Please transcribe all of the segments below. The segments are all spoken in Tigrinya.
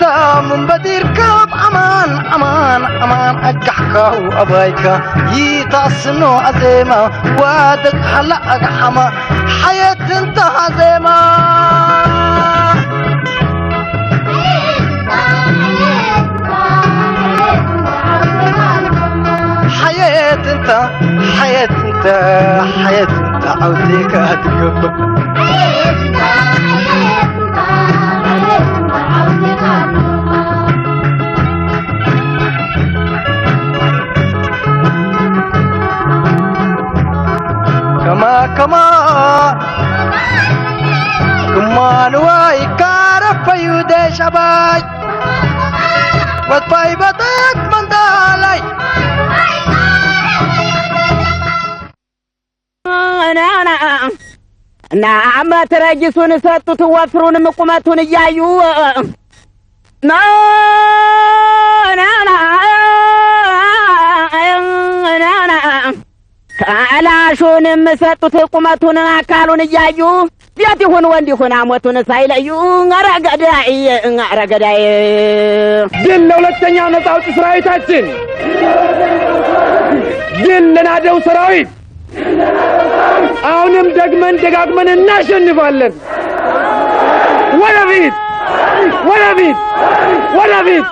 ታም እምበዲር ካብ ኣማን ኣማን ኣማን ኣጋሕካው ኣባይካ ይታስኖ ኣዜማ ዋደግ ሃላ ኣግሓማ ሓየት እንታ ኣዜማ ሓየት እንታ ሓየት እንታ ሓየት እንታ ዓውዜካ ትገብር ከማ ከማ ክማ ንዋይ ካረፈዩ ደሻባይ ወጥፋይ በጠት መንዳላይ ናና ናመ ተረጅሱን ሰጡት ወፍሩን ምቁመቱን እያዩ ናና ናና ከላሹን ምሰጡት ቁመቱን አካሉን እያዩ ቤት ይሁን ወንድ ይሁን አሞቱን ሳይለዩ ኧረ ገዳይ ኧረ ገዳይ ድል ለሁለተኛው ነጻ አውጪ ሰራዊታችን! ድል ለናደው ሰራዊት! አሁንም ደግመን ደጋግመን እናሸንፋለን። ወደፊት ወደፊት ወደፊት!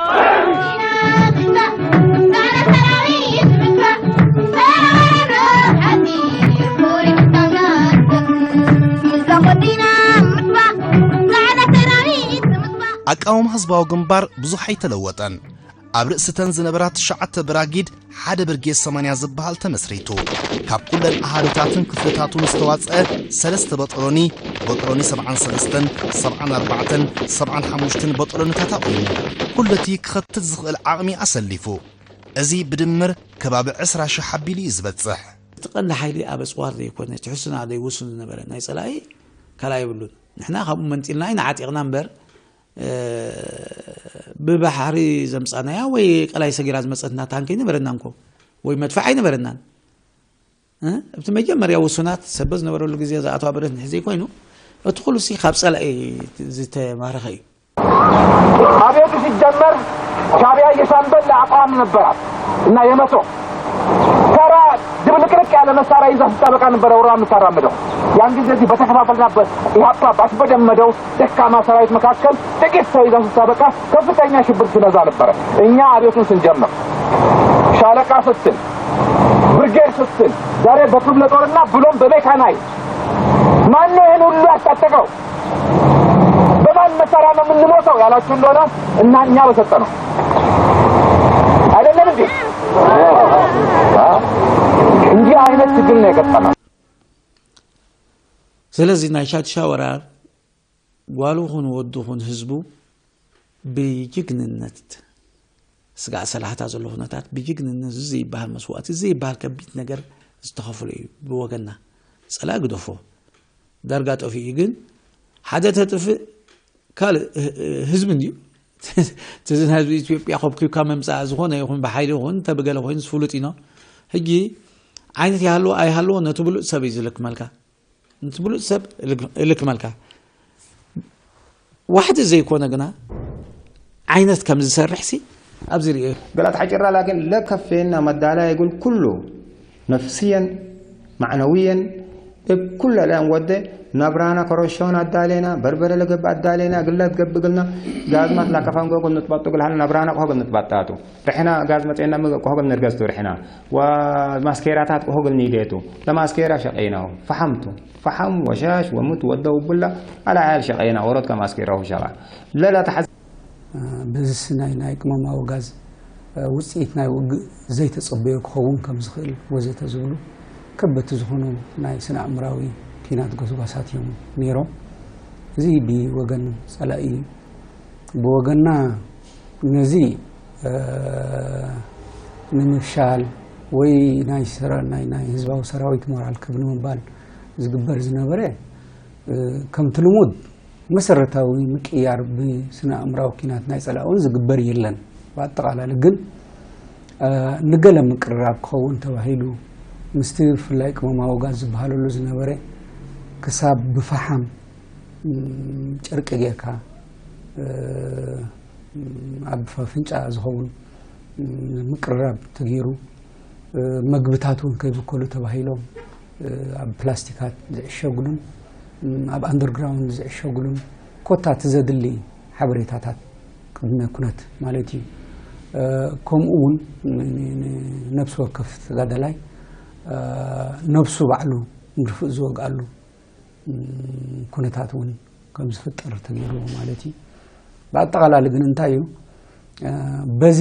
ኣቃውማ ህዝባዊ ግንባር ብዙሕ ኣይተለወጠን። ኣብ ርእሲ ተን ዝነበራ ትሽዓተ ብራጊድ ሓደ ብርጌድ ሰማንያ ዝበሃል ተመስሪቱ። ካብ ኩለን ኣሃዱታትን ክፍልታቱን ዝተዋጽአ ሰለስተ በጦሎኒ፣ በጦሎኒ ሰብዓን ሰለስተን፣ ሰብዓን ኣርባዕተን፣ ሰብዓን ሓሙሽተን በጦሎኒታት ኣቑሙ። ኩሉ እቲ ክኸትት ዝኽእል ዓቕሚ ኣሰሊፉ። እዚ ብድምር ከባቢ ዕስራ ሽሕ ኣቢሉ እዩ ዝበጽሕ። እቲ ቀንዲ ሓይሊ ኣብ ኣጽዋር ዘይኮነ፣ እቲ ሕሱና ዘይውሱን ዝነበረ ናይ ጸላኢ ካልኣ የብሉን። ንሕና ካብኡ መንጢልና ኢና ዓጢቕና እምበር፣ ብባሕሪ ዘምጻናያ ወይ ቀላይ ሰጊራ ዝመጸትና ታንክ ኣይነበረናን ኮ ወይ መድፍዕ ኣይነበረናን። እ? ኣብቲ መጀመርያ ውሱናት ሰበ ዝነበረሉ ግዜ ዝኣተዋ ብረት ንሕዚ ዘይኮይኑ፣ እቲ ኩሉ ሲ ካብ ጸላኢ ዝተማረኸ እዩ። አብዮቱ ሲጀመር ሻዕቢያ የሻምበል አቋም ነበራት እና የመቶ ተራ ድብልቅልቅ ያለ መሳሪያ ይዛ ስታበቃ ነበረ ወራ የምታራምደው። ያን ጊዜ እዚህ በተከፋፈልናበት ኢህአፓ ባስበደመደው ደካማ ሰራዊት መካከል ጥቂት ሰው ይዛ ስታበቃ ከፍተኛ ሽብር ትነዛ ነበረ። እኛ አብዮቱን ስንጀምር ሻለቃ ስትል ብርጌድ ስትል ዛሬ በክፍለ ጦርና ብሎም በሜካናይዝድ ማነው ይህን ሁሉ ያስታጠቀው? በማን መሳሪያ ነው የምንሞተው ያላችሁ እንደሆነ እና እኛ በሰጠነው አይደለም እንዴ? እንዲህ አይነት ትግል ነው የገጠመን። ስለዚ ናይ ሻድሻ ወራር ጓሉ ኹን ወዱ ኹን ህዝቡ ብጅግንነት ስጋዕ ሰላሕታ ዘሎ ኩነታት ብጅግንነት እዚ ዘይበሃል መስዋእቲ እዚ ዘይበሃል ከቢድ ነገር ዝተኸፍሎ እዩ ብወገንና። ጸላኢ ግደፎ ዳርጋ ጠፊኡ እዩ፣ ግን ሓደ ተጥፍእ ካልእ ህዝቢ እንድዩ። እቲ ናይ ህዝቢ ኢትዮጵያ ኮብኪብካ ምምፃእ ዝኾነ ይኹን ብሓይሊ ይኹን ተብገለ ኮይኑ ዝፍሉጥ ኢኖ። ሕጂ ዓይነት ይሃልዎ ኣይሃልዎ ነቲ ብሉፅ ሰብ እዩ ዝልክመልካ። ነቲ ብሉፅ ሰብ እልክመልካ። ዋሕዲ ዘይኮነ ግና ዓይነት ከም ዝሰርሕ ሲ ኣብዚ ርእዮ። ገላት ሓጭራ ላኪን ለከፌና መዳላ ይጉል ኩሉ ነፍስየን ማዕነውየን እብ ኩለ ላን ወደ ናብራና ከሮሾን ኣዳሌና በርበረ ለገብ ኣዳሌና ግለት ገብግልና ጋዝማት ላከፋን ጎጎ ንጥባጡ ግልሃል ናብራና ቆሆ ግል ንጥባጣቱ ርሕና ጋዝ መጤና ምገ ቆሆ ግል ንርገዝቱ ርሕና ወማስኬራታት ቆሆ ግል ኒዴቱ ለማስኬራ ሸቀይናው ፈሓምቱ ፈሓም ወሻሽ ወሙት ወደው ቡላ ኣላ ዓያል ሸቀይና ወሮት ከማስኬራው ሸቃ ለላ ተሓዝ ብዝሲ ናይ ናይ ቅመማዊ ጋዝ ውፅኢት ናይ ውግእ ዘይተፀበዮ ክኸውን ከም ዝኽእል ወዘተ ዝብሉ ከበድቲ ዝኾኑ ናይ ስነ ኣእምራዊ ኪናት ጎስጓሳት እዮም ነይሮም። እዚ ብወገን ፀላኢ እዩ። ብወገንና ነዚ ንምፍሻል ወይ ናይ ናይ ህዝባዊ ሰራዊት ሞራል ክብ ንምባል ዝግበር ዝነበረ ከምቲ ልሙድ መሰረታዊ ምቅያር ብስነ ኣእምራዊ ኪናት ናይ ጸላእውን ዝግበር የለን። ብኣጠቓላሊ ግን ንገለ ምቅርራብ ክኸውን ተባሂሉ ምስቲ ብፍላይ ቅመማዊ ጋዝ ዝበሃለሉ ዝነበረ ክሳብ ብፈሓም ጨርቂ ጌርካ ኣብ ኣፍንጫ ዝኸውን ምቅርራብ ተገይሩ፣ መግብታት እውን ከይብከሉ ተባሂሎም ኣብ ፕላስቲካት ዝዕሸጉሉን ኣብ ኣንደርግራውንድ ዝዕሸጉሉን ኮታ እቲ ዘድሊ ሓበሬታታት ቅድመ ኩነት ማለት እዩ። ከምኡ እውን ንነብሲ ወከፍ ተጋዳላይ ነብሱ ባዕሉ ምርፍእ ዝወግኣሉ ኩነታት እውን ከም ዝፍጠር ተገይሩ ማለት እዩ። ብኣጠቓላሊ ግን እንታይ እዩ፣ በዚ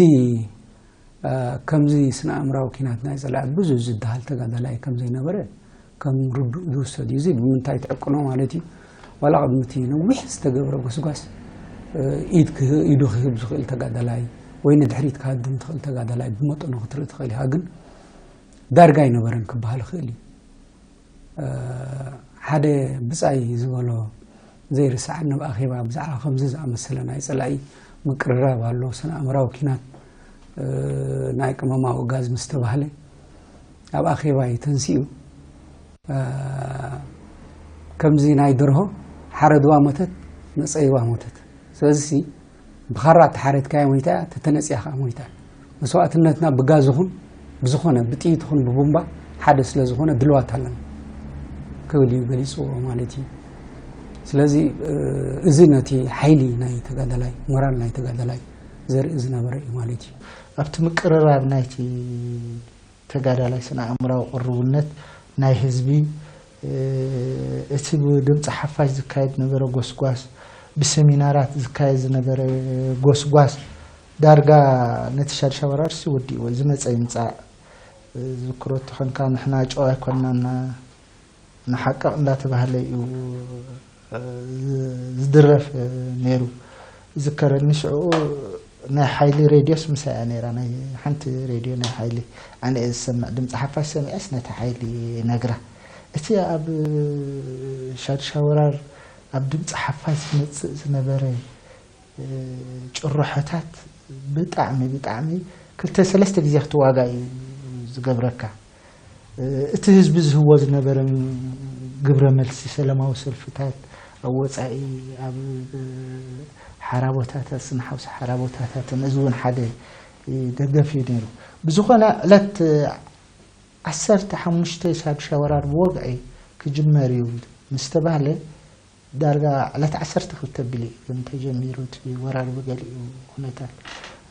ከምዚ ስነ ኣእምራዊ ኪናት ናይ ጸላኢ ብዙ ዝበሃል ተጋዳላይ ከም ዘይነበረ ከም ርዱእ ዝውሰድ እዩ። እዚ ብምንታይ ትዕቅኖ ማለት እዩ? ዋላ ቅድሚ እቲ ነዊሕ ዝተገብረ ጎስጓስ ኢድ ክህ- ኢዱ ክህብ ዝኽእል ተጋዳላይ ወይ ንድሕሪት ክሃድም ትኽእል ተጋዳላይ ብመጠኑ ክትርኢ ትኽእል ኢኻ። ግን ዳርጋ ኣይነበረን ክበሃል ይኽእል እዩ። ሓደ ብጻይ ዝበሎ ዘይርሳዕ፣ ናብ ኣኼባ ብዛዕባ ከምዚ ዝኣመሰለ ናይ ጸላኢ ምቅርራብ ኣሎ፣ ስነ ኣእምራዊ ኪናት፣ ናይ ቅመማዊ ጋዝ ምስ ተባህለ ኣብ ኣኼባ እዩ ተንሲኡ። ከምዚ ናይ ደርሆ ሓረድዋ ሞተት፣ መጸይዋ ሞተት። ስለዚ ብኻራ ተሓረድካያ ሞይታ እያ፣ ተተነጽያ ከዓ ሞይታ። መስዋእትነትና ብጋዝ ይኹን ብዝኾነ ብጥይት ይኹን ብቡምባ ሓደ ስለ ዝኾነ ድልዋት ኣለና ክብል እዩ ገሊፅዎ ማለት እዩ። ስለዚ እዚ ነቲ ሓይሊ ናይ ተጋዳላይ፣ ሞራል ናይ ተጋዳላይ ዘርኢ ዝነበረ እዩ ማለት እዩ። ኣብቲ ምቅርራብ ናይቲ ተጋዳላይ ስነ ኣእምራዊ ቅርቡነት ናይ ህዝቢ፣ እቲ ብድምፂ ሓፋሽ ዝካየድ ዝነበረ ጎስጓስ፣ ብሰሚናራት ዝካየድ ዝነበረ ጎስጓስ ዳርጋ ነቲ ሻድሻ ወራርሲ ወዲእዎ። ዝመፀ ይምፃእ፣ ዝክሮ ተኾንካ ንሕና ጨዋ ኣይኮንናና፣ ንሓቅቕ እንዳተባህለ እዩ ዝድረፍ ነይሩ። ዝከረኒ ሽዑ ናይ ሓይሊ ሬድዮስ ምሳይ እያ ነይራ፣ ናይ ሓንቲ ሬድዮ ናይ ሓይሊ ኣነ እየ ዝሰምዕ፣ ድምፂ ሓፋሽ ሰሚዐስ ነቲ ሓይሊ ነግራ። እቲ ኣብ ሻድሻ ወራር ኣብ ድምፂ ሓፋሽ ዝመፅእ ዝነበረ ጭርሖታት ብጣዕሚ ብጣዕሚ ክልተ ሰለስተ ግዜ ክትዋጋ እዩ ዝገብረካ። እቲ ህዝቢ ዝህቦ ዝነበረ ግብረ መልሲ፣ ሰላማዊ ሰልፍታት ኣብ ወፃኢ፣ ኣብ ሓራ ቦታታት፣ ስንሓውሲ ሓራ ቦታታትን፣ እዚ እውን ሓደ ደገፍ እዩ ነይሩ። ብዝኾነ ዕለት ዓሰርተ ሓሙሽተ ሻድሻ ወራር ብወግዒ ክጅመር እዩ ምስ ተባህለ፣ ዳርጋ ዕለት ዓሰርተ ክልተ ኣቢሉ እዩ ግን ተጀሚሩ እቲ ወራር ብገሊኡ ኩነታት።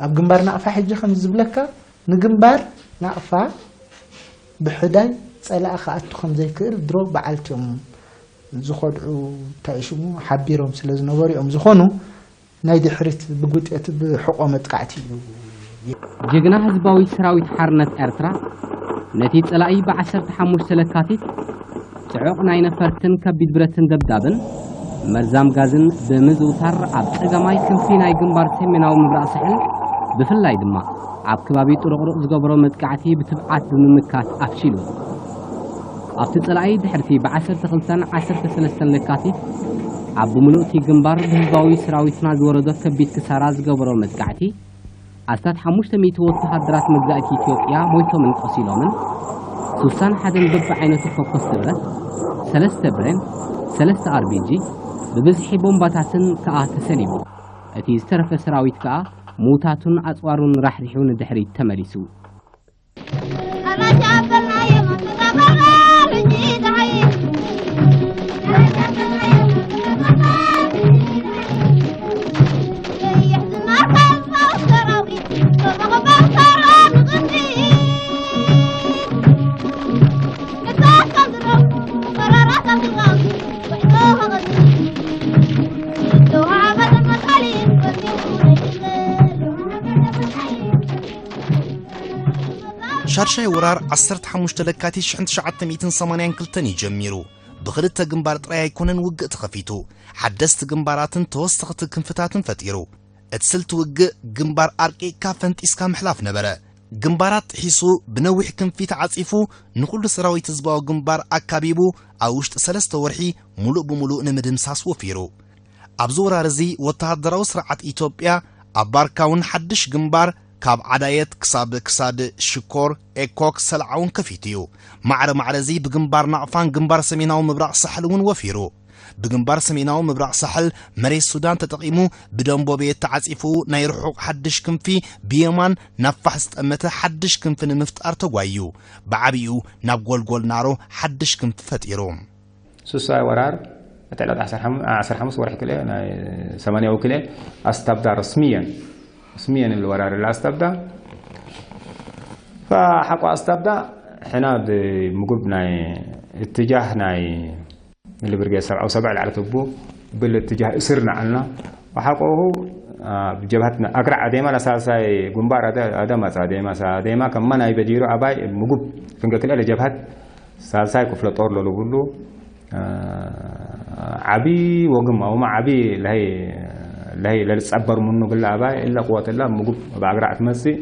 ኣብ ግንባር ናቕፋ ሕጂ ከም ዝብለካ፣ ንግንባር ናቕፋ ብሕዳይ ጸላኢ ክኣቱ ከም ዘይክእል ድሮ በዓልቲ እዮም ዝኸድዑ፣ እንታይ ሽሙ፣ ሓቢሮም ስለ ዝነበሩ እዮም ዝኾኑ ናይ ድሕሪት ብጉጤት ብሕቆ መጥቃዕቲ እዩ። ጅግና ህዝባዊ ሰራዊት ሓርነት ኤርትራ ነቲ ጸላኢ ብ ዓሰርተ ሓሙሽተ ለካቲት ጽዑቕ ናይ ነፈርትን ከቢድ ብረትን ደብዳብን መርዛም ጋዝን ብምዝውታር ኣብ ጸጋማይ ክንፊ ናይ ግንባር ሰሜናዊ ምብራቕ ሳሕል ብፍላይ ድማ ኣብ ከባቢ ጥሩቕሩቕ ዝገበሮ መጥቃዕቲ ብትብዓት ብምምካት ኣፍሺሉ። ኣብቲ ጸላኢ ድሕርቲ ብ ዓሰርተ ክልተን ዓሰርተ ሰለስተን ለካቲት ኣብ ብምሉእ እቲ ግንባር ብህዝባዊ ሰራዊትና ዝወረዶ ከቢድ ክሳራ ዝገበሮ መጥቃዕቲ ኣስታት ሓሙሽተ ሚእቲ ወተሃደራት መግዛእቲ ኢትዮጵያ ሞይቶምን ቆሲሎምን፣ ስሳን ሓደን በብዓይነቱ ፈኮስቲ ብረት፣ ሰለስተ ብሬን፣ ሰለስተ ኣር ቢ ጂ፣ ብብዝሒ ቦምባታትን ከኣ ተሰሊቡ። እቲ ዝተረፈ ሰራዊት ከኣ ምዉታቱን ኣጽዋሩን ራሕሪሑ ንድሕሪት ተመሊሱ። ሻድሻይ ወራር ዓሰርተ ሓሙሽተ ለካቲት ሽሕን ትሽዓተ ሚእትን ሰማንያን ክልተን እዩ ጀሚሩ። ብኽልተ ግንባር ጥራይ ኣይኮነን ውግእ ተኸፊቱ። ሓደስቲ ግንባራትን ተወሰኽቲ ክንፍታትን ፈጢሩ። እቲ ስልቲ ውግእ ግንባር ኣርቂቕካ ፈንጢስካ ምሕላፍ ነበረ። ግንባራት ጥሒሱ ብነዊሕ ክንፊ ተዓጺፉ ንኹሉ ሰራዊት ህዝባዊ ግንባር ኣካቢቡ ኣብ ውሽጢ ሰለስተ ወርሒ ሙሉእ ብሙሉእ ንምድምሳስ ወፊሩ። ኣብዚ ወራር እዚ ወተሃደራዊ ስርዓት ኢትዮጵያ ኣብ ባርካ እውን ሓድሽ ግንባር ካብ ዓዳየት ክሳብ ክሳድ ሽኮር ኤኮክ ሰልዓ እውን ከፊቱ እዩ። ማዕረ ማዕረ እዚ ብግንባር ናቕፋን ግንባር ሰሜናዊ ምብራቕ ሳሕል እውን ወፊሩ። ብግንባር ሰሜናዊ ምብራቕ ሳሕል መሬት ሱዳን ተጠቒሙ ብደንቦ ቤት ተዓጺፉ ናይ ርሑቕ ሓድሽ ክንፊ ብየማን ናብ ፋሕ ዝጠመተ ሓድሽ ክንፊ ንምፍጣር ተጓዩ። ብዓቢኡ ናብ ጎልጎል ናሮ ሓድሽ ክንፊ ፈጢሩ። ሱሳይ ወራር እቲ ዕለት ዓሰርተ ሓሙሽተ ወርሒ ክልኤ ናይ ሰማንያዊ ክልኤ ኣስታብዳ ረስምየን ረስምየን ወራር ኣስታብዳ ሓቋ ኣስታብዳ ሕና ብምጉብ ናይ እትጃህ ናይ ልብርጌድ ሰብዓዊ ሰብዕ ላዕለት እቡ ብል እትጃህ እስር ንዓልና ወሓቆሁ ብጀብሃት ኣግራዕ ኣዴማ ለሳልሳይ ጉንባር ኣደማፅ ኣዴማ ኣዴማ ከማ ናይ በዲሩ ኣባይ ምጉብ ክንገክልኤ ለጀብሃት ሳልሳይ ክፍለ ጦር ለልብሉ ዓቢ ወግም ኣውማ ዓቢ ለይ ለልጸበር ምኑ ግላ ኣባይ እለ ቅወት እላ ምጉብ ብኣግራዕ ትመጽእ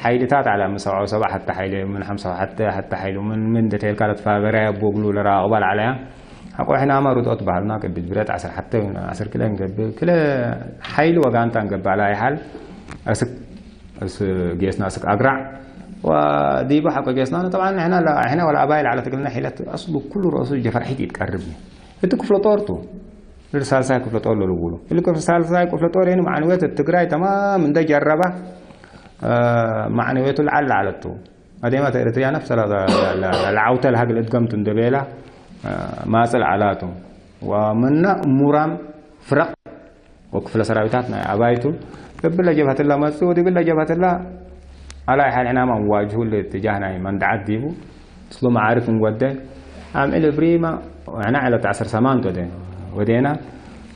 ሓይልታት ዓላ ምን ሰብዓዊ ሰብዓ ሓታ ሓይሊ ምን ሓምሳ ሓተ ሓታ ሓይሉ ምን ምን ደተልካ ለትፋገራያ ቦግሉ ለራቕባ ለዓለያ ሓቆ ሕናማ ሩጦት ባህልና ቅቢት ብረት ዓስር ሓተ ዓስር ክለ ንገብር ክለ ሓይሊ ወጋንታ ንገብር ኣላ ይሓል እስክ ጌስና እስክ ኣግራዕ ወዲቡ ሓቆ ጌስና طبعا ሕና ሕና ወላ ኣባይ ለዓለት ግልና ሒለት ኣስሉ ኩሉ ርእሱ ጀፈርሒት ይትቀርብ እቲ ክፍለ ጦር ቱ ሳልሳይ ክፍለ ጦር ለልውሉ ሳልሳይ ክፍለ ጦር የን ማዕንወት ትግራይ ተማም እንደጀረባ ማዕንወቱ ለዓል ለዓለቱ ኣዴማት ኤርትርያ ነፍሰ ለዓውተ ለሃግል እድገምቱ እንደቤላ ማጽል ዓላቱ ወምና ሙራም ፍረቕ ወክፍለ ሰራዊታት ናይ ኣባይቱ እብለ ጀብሀትላ መጽ ወዲብለ ጀብሀትላ ኣላይ ሓል ዕናማ ዋጅሁ ልትጃህ ናይ መንድዓት ዲቡ ስሉ መዓርፍ እንጎደ ኣምዕል ብሪማ ዕና ዕለት ዓስር ሰማንት ወደ ወዴና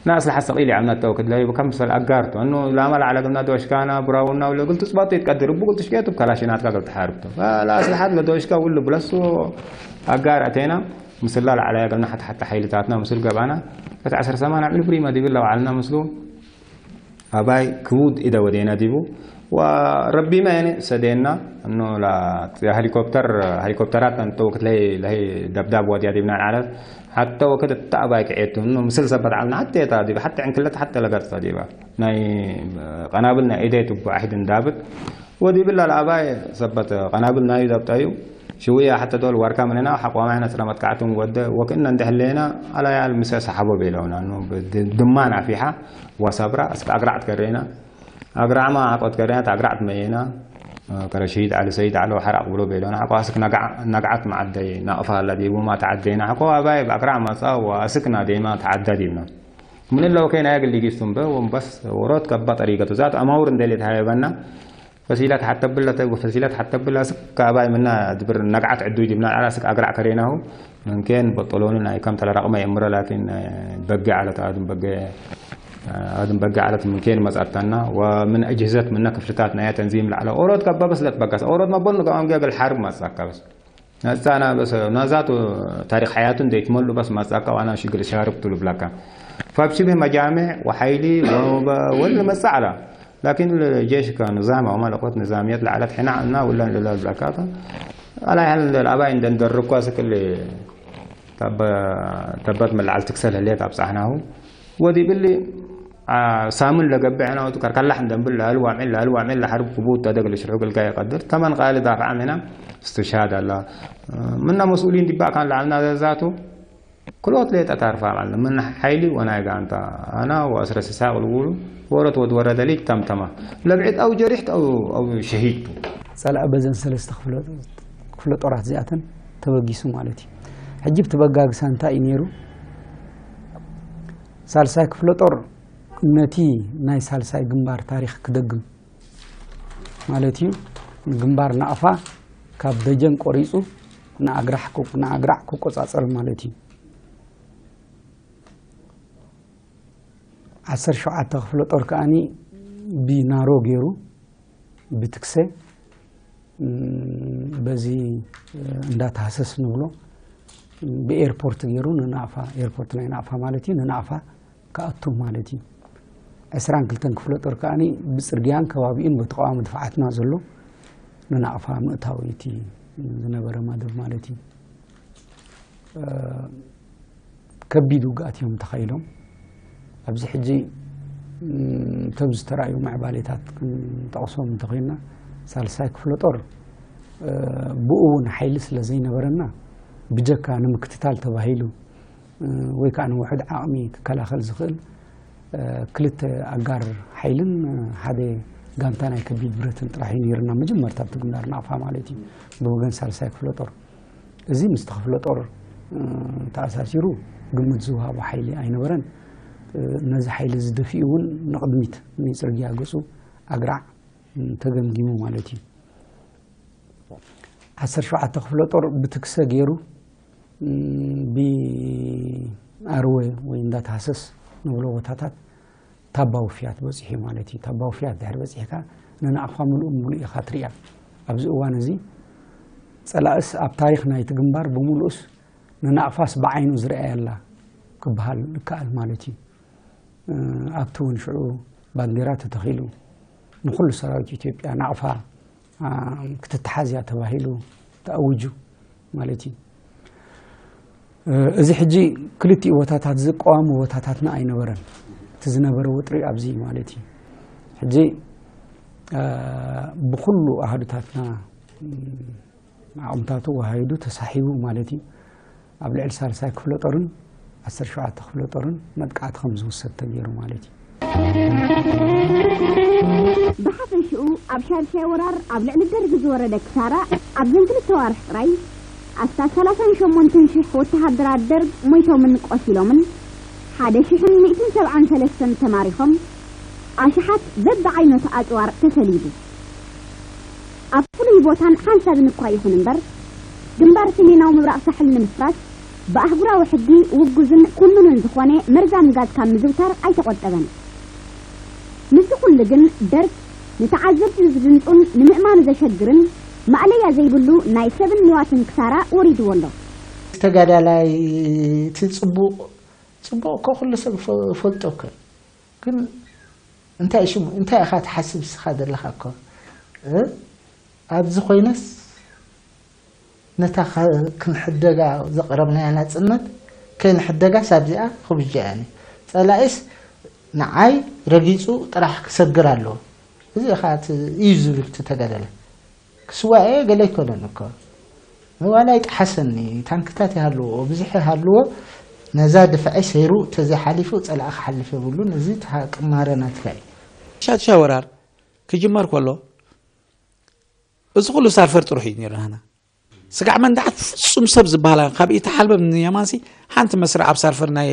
ናእስል ሓሰቂል ይዓምና ተወክድ ለይ ከም ሰል ኣጋርቱ እኑ ላማ ለዓለ ግምና ዶሽካና ብራውና ውለ ግልቱ ጽባጡ ይትቀድር እቡ ግልቱ ሽቄቱ ከላሽናትካ ግልቱ ሓርብቱ ለኣስልሓት ለዶሽካ ውሉ ብለሱ ኣጋር ኣቴና ምስላ ለዓለ ግልና ሓታ ሓታ ሓይልታትና ምስል ገባና ከቲ ዓስር ሰማን ኣምዕል ብሪማ ዲብል ለባዓልና ምስሉ ኣባይ ክቡድ ኢደ ወዴና ዲቡ ወረቢማ የኔ ሰዴና እኖ ሄሊኮፕተር ሄሊኮፕተራት እንተ ወቅት ለይ ለይ ደብዳብ ወዲያ ዲብና ዓለት ሓተ ወቅት እታ ኣባይ ክዔቱ እኖ ምስል ሰበት ዓልና ሓተ የታ ዲባ ሓተ ዕንክለት ሓተ ለገጽ ዲባ ናይ ቀናብል ናይ ኢደይ ትቡ ኣሕድ እንዳብት ወዲብላ ለኣባይ ሰበት ቀናብል ናዩ ዘብጠዩ ሽውያ ሓተ ዶል ወርካ ምንና ሓቋማይ ነጽረ መጥቃዕትን ወደ ወክእነ እንደሕሌና ኣላያል ምሰ ሰሓቦ ቤለውና ድማን ኣፊሓ ወሰብራ እስከ ኣግራዕ ትከሬና ኣግራዕማ ኣቆት ከሪያት ኣግራዕ ትመየና ከረ ሸሂድ ዓሊ ሰይድ ዓሎ ሓራቕ ብሎ ቤሎና ሓቆ ኣስክ ነግዓት መዓደይ ናቕፋ ኣላ ዲቡማ ተዓደይና ሓቆ ኣባይ ብኣግራዕ መጻ ወኣስክ ናደይማ ተዓዳ ዲብና ምን ለው ከይና ያግል ሊጊስቱም በ ወንበስ ወሮት ከባ ጠሪገቱ ዛት ኣማውር እንደሌት ሃየበና ፈሲላት ሓተብላ ተጉ ፈሲላት ሓተብላ ስክ ኣባይ ምና ድብር ነግዓት ዕዱ ዲብና ዓላ ስክ ኣግራዕ ከሬናሁ መንኬን በጠሎኒ ናይ ከም ተለራቕመ የምረ ላኪን በጊ ዓለት ኣድም በገ ኣድም በጊ ዓለት ምንኬን መጻታና ወምን ኣጅህዘት ምና ክፍልታት ናያ ተንዚም ለዓለ ኦሮት ከባ በስለት በጋስ ኦሮት መቦን ንገኦም ገብል ሓርብ ማጻካ በስ ነጻና በስ ናዛቱ ታሪክ ሓያቱ እንደይትመሉ በስ ማጻካ ዋና ሽግል ሻርብ ትሉ ብላካ فبشبه مجامع وحيلي وول መጻ ዓላ لكن الجيش كنظام أو ملكوت نظامية لعلت حنا عنا ولا لا بلاكاتا على حال الأباء عندن دركوا سكل ተበት መልዓል ትክሰል ህልየት ኣብጻሕናሁ ወዲ ብሊ ሳምን ለገብዕ ሕና ወቱ ከርከላሕ እንደንብል ለህልዋም ዕል ለህልዋም ዕል ለሐርብ ክቡት ተደግ ልሽርሑ ገልጋ የቀድር ተመን ቃል ዳፍዓ ምና እስትሻሃድ ኣላ ምና መስኡሊን ዲባ ካን ለዓልና ዘዛቱ ክሎት ሌጠ ታርፋ ማለት ምን ሓይሊ ወናይ ጋንታ ኣና ወእስረ ስሳቅ ልውሉ ወረት ወድ ወረደ ሊግ ተምተማ ለብዕት ኣው ጀሪሕት ኣው ሸሂድ ጸላእ በዘን ሰለስተ ክፍለ ጦራት እዚኣተን ተበጊሱ ማለት እዩ። ሕጂ ብቲ በጋግሳ እንታይ እዩ ነይሩ? ሳልሳይ ክፍለ ጦር ነቲ ናይ ሳልሳይ ግንባር ታሪክ ክደግም ማለት እዩ። ግንባር ናቕፋ ካብ ደጀን ቆሪፁ ንኣግራዕ ክቆፃፀር ማለት እዩ። ዓሰርተ ሸውዓተ ክፍለ ጦር ከዓኒ ብናሮ ገይሩ ብትክሰ በዚ እንዳተሃሰስ ንብሎ ብኤርፖርት ገይሩ ንናቕፋ ኤርፖርት ናይ ናቕፋ ማለት እዩ ንናቕፋ ክኣቱ ማለት እዩ። ዕስራን ክልተን ክፍለ ጦር ከዓኒ ብፅርግያን ከባቢኡን በተቃዋሚ ድፍዓትና ዘሎ ንናቕፋ ምእታው እቲ ዝነበረ መደብ ማለት እዩ። ከቢድ ውግኣት እዮም ተኻይሎም። ኣብዚ ሕጂ እቶም ዝተራእዩ ምዕባሌታት ክንጠቕሶም እንተኾይንና ሳልሳይ ክፍለ ጦር ብኡ እውን ሓይሊ ስለ ዘይነበረና ብጀካ ንምክትታል ተባሂሉ ወይ ከዓ ንውሑድ ዓቕሚ ክከላኸል ዝኽእል ክልተ ኣጋር ሓይልን ሓደ ጋንታ ናይ ከቢድ ብረትን ጥራሕ እዩ ነይርና፣ መጀመርታ ኣብቲ ግንባር ናቕፋ ማለት እዩ፣ ብወገን ሳልሳይ ክፍለ ጦር። እዚ ምስቲ ክፍለ ጦር ተኣሳሲሩ ግምት ዝወሃቦ ሓይሊ ኣይነበረን። ነዚ ሓይሊ እዚ ደፊኡ እውን ንቕድሚት ንፅርግያ ገፁ ኣግራዕ ተገምጊሙ ማለት እዩ። ዓሰርተ ሸውዓተ ክፍለ ጦር ብትክሰ ገይሩ ብኣርወ ወይ እንዳተሃሰስ ንብሎ ቦታታት ታባው ፍያት በፂሑ ማለት እዩ። ታባው ፍያት ድሕሪ በፂሕካ ንናቕፋ ምሉእ ምሉእ ኢኻ ትሪኣ። ኣብዚ እዋን እዚ ፀላእስ ኣብ ታሪኽ ናይቲ ግንባር ብምሉእስ ንናቕፋስ ብዓይኑ ዝረኣየላ ክበሃል ይከኣል ማለት እዩ። ኣብቲ እውን ሽዑ ባንዴራ ተተኺሉ ንኩሉ ሰራዊት ኢትዮጵያ ናቕፋ ክትተሓዝ እያ ተባሂሉ ተኣውጁ ማለት እዩ። እዚ ሕጂ ክልቲኡ ቦታታት ዝቀዋሙ ቦታታትና ኣይነበረን። እቲ ዝነበረ ወጥሪ ኣብዚ ማለት እዩ። ሕጂ ብኩሉ ኣሃዱታትና ዓቕምታቱ ወሃይዱ ተሳሒቡ ማለት እዩ። ኣብ ልዕሊ ሳልሳይ ክፍለ ጦርን ዓሰርተ ሸውዓተ ክፍለ ጦርን መጥቃዕቲ ከም ዝውሰድ ተገይሩ ማለት እዩ። ብሓፈሽኡ ኣብ ሻድሻይ ወራር ኣብ ልዕሊ ደርጊ ዝወረደ ክሳራ ኣብዘን ክልተ ዋርሕ ጥራይ ኣስታት ሰላሳን ሸሞንተን ሽሕ ወተሃደራት ደርግ ሞይቶምን ቆሲሎምን ሓደ ሽሕን ሚእትን ሰብዓን ሰለስተን ተማሪኾም ኣሽሓት በብዓይነቱ ኣፅዋር ተሰሊቡ። ኣብ ፍሉይ ቦታን ሓንሳብን እኳ ይኹን እምበር፣ ግንባር ሰሜናዊ ምብራቕ ሳሕል ንምፍራስ ብኣህጉራዊ ሕጊ ውጉዝን ኩኑንን ዝኾነ መርዛም ጋዝ ካብ ምዝውታር ኣይተቖጠበን። ምስዚ ኩሉ ግን ደርግ ንተዓዘብቲ ዝድንጹን ንምእማኑ ዘሸግርን ማእለያ ዘይብሉ ናይ ሰብን ንዋትን ክሳራ ወሪድዎ ኣሎ። ተጋዳላይ እቲ ጽቡቕ ጽቡቕ እኮ ኩሉ ሰብ ይፈ- ይፈልጦ እኮ ግን እንታይ ሽሙ እንታይ ኢኻ ትሓስብ እስኻ ዘለኻ እኮ እ? ኣብዚ ኮይነስ ነታ ከ- ክንሕደጋ ዘቕረብናያ ናጽነት ከይንሕደጋስ ኣብዚኣ ክብጃ እያ ጸላኢስ ንዓይ ረጊጹ ጥራሕ ክሰግር ኣለዎ እዚ ኢኻ እቲ እዩ ዝብል እቲ ተጋዳላይ ክስዋኤ ገለ ኣይኮነን እኮ ዋላ ኣይጠሓሰኒ ታንክታት ይሃልዎ ብዙሕ ይሃልዎ ነዛ ድፍዐ ሰይሩ ተዘይሓሊፉ ፀላእ ክሓልፍ የብሉን እዚ ቅማረ ናትካ እዩ። ሻድሻይ ወራር ክጅመር ከሎ እዚ ኩሉ ሳርፈር ጥሩሕ እዩ ነይሩ ናህና ስጋዕ መንዳዓት ፍፁም ሰብ ዝበሃላ ካብ ኢቲ ሓልበብ ንየማንሲ ሓንቲ መስርዕ ኣብ ሳርፈር ናይ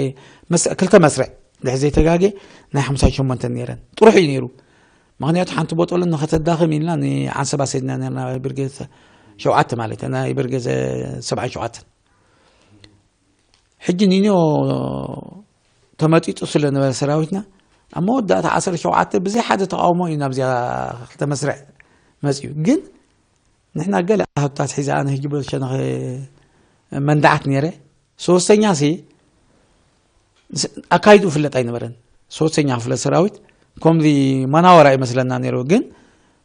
ክልተ መስርዕ ድሕ ዘይተጋጌ ናይ ሓምሳ ሸሞንተ ነይረን ጥሩሕ እዩ ነይሩ ምኽንያቱ ሓንቲ ቦጦሎ ንኸተዳኽም ኢልና ንዓንሰባ ሰዲና ነርና ብርጌድ ሸውዓተ ማለት ናይ ብርጌድ ሰብዓን ሸውዓተን ሕጂ ኒኖ ተመጢጡ ስለ ነበረ ሰራዊትና ኣብ መወዳእታ ዓሰርተ ሸውዓተ ብዘይ ሓደ ተቃውሞ እዩ ናብዚኣ ክልተ መስርዕ መፅዩ ግን ንሕና ገለ ኣህብታት ሒዛ ኣነ ሕጂ ብሸነኸ መንዳዓት ነይረ ሶስተኛ ሲ ኣካይዱ ፍለጥ ኣይነበረን ሶስተኛ ክፍለ ሰራዊት ከምዚ መናወራ ይመስለና ነይሩ ግን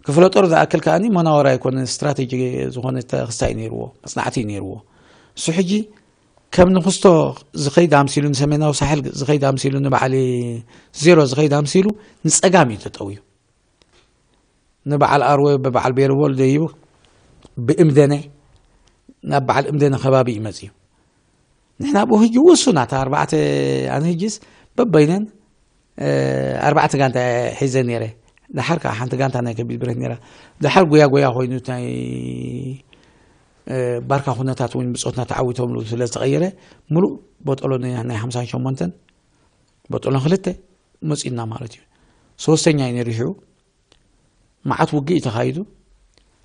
ክፍለ ጦር ዝኣክል ከኣኒ መናወራ ኣይኮነ ስትራቴጂ ዝኾነ ክስታይ ነይርዎ መፅናዕቲ ነይርዎ እሱ ሕጂ ከም ንክስቶ ዝኸይድ ኣምሲሉ ንሰሜናዊ ሳሕል ዝኸይድ ኣምሲሉ ንባዕሊ ዜሮ ዝኸይድ ኣምሲሉ ንፀጋም እዩ ተጠውዩ ንበዓል ኣርወ ብበዓል ቤርቦል ደይቡ ብእምደነ ናብ በዓል እምደነ ከባቢ እዩ መፅዩ ንሕና ብኡ ህጂ ውሱናት ኣርባዕተ ኣነ ህጂስ በበይነን ኣርባዕተ ጋንታ ሒዘ ነይረ ድሓር ከዓ ሓንቲ ጋንታ ናይ ከቢድ ብረት ነይራ ድሓር ጉያ ጉያ ኮይኑ ናይ ባርካ ኩነታት እውን ብፆትና ተዓዊቶምሉ ስለ ዝተቀየረ ሙሉእ ቦጦሎ ናይ ሓምሳን ሸሞንተን ቦጦሎ ክልተ መፂኡና ማለት እዩ ሶስተኛ እዩ ነይሩ ሽዑ መዓት ውግእ እዩ ተኻይዱ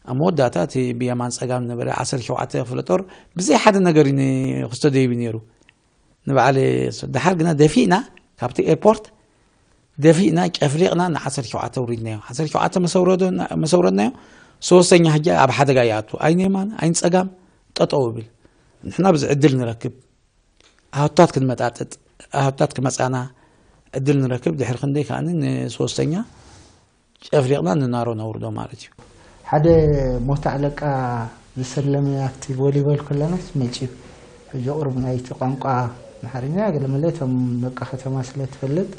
ኣብ መወዳእታ እቲ ብየማን ፀጋም ነበረ ዓሰርተ ሸውዓተ ክፍለ ጦር ብዘይ ሓደ ነገር እዩ ክስተደይቡ ነይሩ ንበዓል ድሓር ግና ደፊእና ካብቲ ኤርፖርት ደፊእና ጨፍሊቕና ን ዓሰርተ ሸውዓተ ውሪድናዮ ዓሰርተ ሸውዓተ መሰውረድናዮ ሶስተኛ ሕጂ ኣብ ሓደጋ ይኣቱ ኣይን የማን ኣይን ፀጋም ጠጠው ይብል ንሕና ብዚ ዕድል ንረክብ ኣህታት ክንመጣጥጥ ኣህታት ክመፃና ዕድል ንረክብ ድሕሪ ክንደይ ከዓ ንሶስተኛ ጨፍሊቕና ንናሮ ነውርዶ ማለት እዩ። ሓደ ሞት ኣለቃ ዝሰለመ ኣብቲ ቮሊቦል ከለናስ መፅዩ። ሕጂ ቁሩብ ናይቲ ቋንቋ ኣምሓርኛ ገለመለ እቶም ደቂ ከተማ ስለ ትፈልጥ